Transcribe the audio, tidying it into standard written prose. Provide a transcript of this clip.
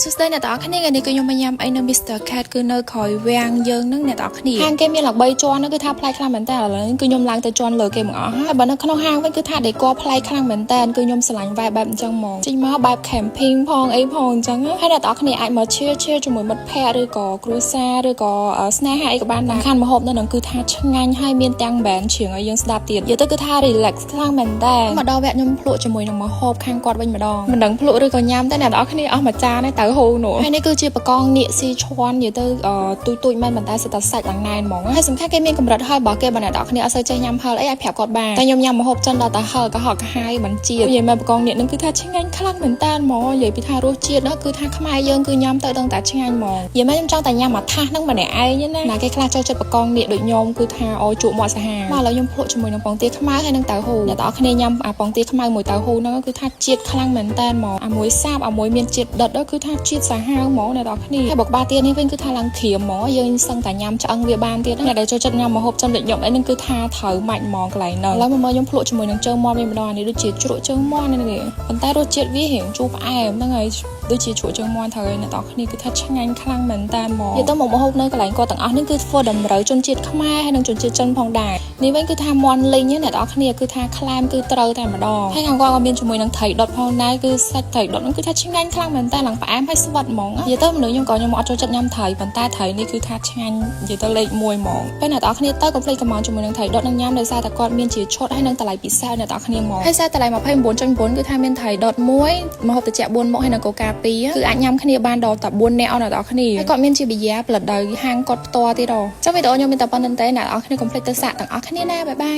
សួស្តីអ្នកទាំងអស់គ្នាថ្ងៃនេះគឺខ្ញុំមកញ៉ាំអីនៅ Mr. Cat គឺនៅក្រោយវាំងយើងហ្នឹងអ្នកទាំងអស់គ្នាហាងគេមានឡើង3ជាន់ហ្នឹងគឺថាប្លែកខ្លាំងមែនតើឥឡូវនេះគឺខ្ញុំឡើងទៅជាន់លើគេមកអស់ហើយបើនៅក្នុងហាងវិញគឺថា decor ប្លែកខ្លាំងមែនតើគឺខ្ញុំស្រឡាញ់ vibe បែបអញ្ចឹងហ្មងចេញមកបែប camping ផងអីផងអញ្ចឹងហើយអ្នកទាំងអស់គ្នាអាចមក chill chill ជាមួយមិត្តភ័ក្តិឬក៏គ្រួសារឬក៏ស្នេហាអីក៏បានដែរខានម្ហូបនៅហ្នឹងគឺថាឆ្ងាញ់ហើយមានទាំង band ច្រៀងឲ្យយើងស្ដាប់ទៀតនិយាយទៅគឺថា relax ខ្លាំងមែនតើមកដល់វគ្គខ្ញុំភ្លក់ជាមួយនឹងម្ហូបខាងគាត់វិញម្ដងមិនដឹងភ្លក់ឬក៏ញ៉ាំតែអ្នកទាំងអស់គ្នាអស់មួយចានហើយទៅហូនោះហើយនេះគឺជាបកងនៀកស៊ីឈួននិយាយទៅទូចទូចមែនប៉ុន្តែសិតតែសាច់ឡើងណែនហ្មងហើយសំខាន់គេមានកម្រិតហឹររបស់គេបើអ្នកទាំងអស់គ្នាអត់សូវចេះញ៉ាំហឹរអីអាចប្រាប់គាត់បានតែខ្ញុំញ៉ាំម្ហូបចិនដល់តែហឹរក៏ហក់កាហាយមិនជាតិនិយាយមកបកងនៀកនឹងគឺថាឆ្ងាញ់ខ្លាំងមែនតើហ្មងនិយាយពីថារសជាតិនោះគឺថាខ្មែរយើងគឺញ៉ាំទៅដឹងតែឆ្ងាញ់ហ្មងនិយាយមកខ្ញុំចង់តែញ៉ាំមួយថាសហ្នឹងម្នាក់ឯងណាណាគេខ្លះចូលចិត្តបកងនៀកដូចខ្ញុំគឺថាអូជក់មាត់សាហាវមកឥឡូវខ្ញុំភ្លក់ជាមួយនឹងពងទាខ្មៅហើយនឹងតៅហ៊ូអ្នកទាំងអស់គ្នាញ៉ាំអាពងទាខ្មៅមួយតៅហ៊ូហ្នឹងគឺថាជាតិខ្លាំងមែនតើហ្មងអាមួយសាបអាមួយមានជាតិដិតគឺថាជាតិសាហាវហ្មងអ្នកទាំងអស់គ្នាហើយបើក្បាលទានេះវិញគឺថាឡើងក្រៀមហ្មងយើងសឹងតែញ៉ាំឆ្អឹងវាបានទៀតអ្នកដែលចូលចិត្តញ៉ាំម្ហូបចិនដូចខ្ញុំអីហ្នឹងគឺថាត្រូវម៉ាច់ហ្មងកន្លែងហ្នឹងឥឡូវមកមើលខ្ញុំភ្លក់ជាមួយនឹងជើងមាន់វិញម្ដងនេះដូចជាជ្រក់ជើងមាន់នេះប៉ុន្តែរសជាតិវារៀងជូរផ្អែមហ្នឹងហើយដូចជាជ្រក់ជើងមាន់ត្រូវហើយអ្នកទាំងអស់គ្នាគឺថាឆ្ងាញ់ខ្លាំងមែនតើហ្មងនិយាយទៅមកម្ហូបនៅកន្លែងគាត់ទាំងអស់នេះគឺធ្វើតម្រូវជនជាតិខ្មែរហើយនិងជនជាតិចិនផងដែរនេះវិញគឺថាមាន់លីងអ្នកទាំងអស់គ្នាគឺថាក្លែមគឺត្រូវតែម្ដងហើយខាងគាត់ក៏មានជាមួយនឹងត្រីដុតផងដែរគឺសាច់ត្រីដុតហ្នឹងគឺថាឆ្ងាញ់ខ្លាំងមែនតើឡើងផ្អែមហើយស្វិតហ្មងនិយាយទៅមនុស្សខ្ញុំក៏ខ្ញុំអត់ចូលចិត្តញ៉ាំត្រីប៉ុន្តែត្រីនេះគឺថាឆ្ងាញ់និយាយទៅលេខ1ហ្មងពេលអ្នកទាំងអស់គ្នាទៅកុំភ្លេចកម្មជាមួយនឹងត្រីដុតនឹងញ៉ាំដោយសារតែគាត់មានជាឈុតហើយនឹងតម្លៃពិសេសអ្នកទាំងអស់គ្នាហ្មងហើយសារតម្លៃ29.9គឺថាមានត្រីដុតមួយម្ហូបត្រជាក់4មុខហើយនឹងកូកា2គឺអាចញ៉ាំគ្នាបានដល់តែ4នាក់អស់អ្នកទាំងអស់គ្នាហើយគាត់មានជាប៊ីយ៉ាផលិតដោយហាងគាត់ផ្ទាល់ទៀតហ៎ចុះវីដេអូខ្ញុំមានតែប៉ុណ្្នឹងទេអ្នកទាំងអស់គ្នាកុំភ្លេចទៅសាកទាំងអស់គ្នាណាbye bye.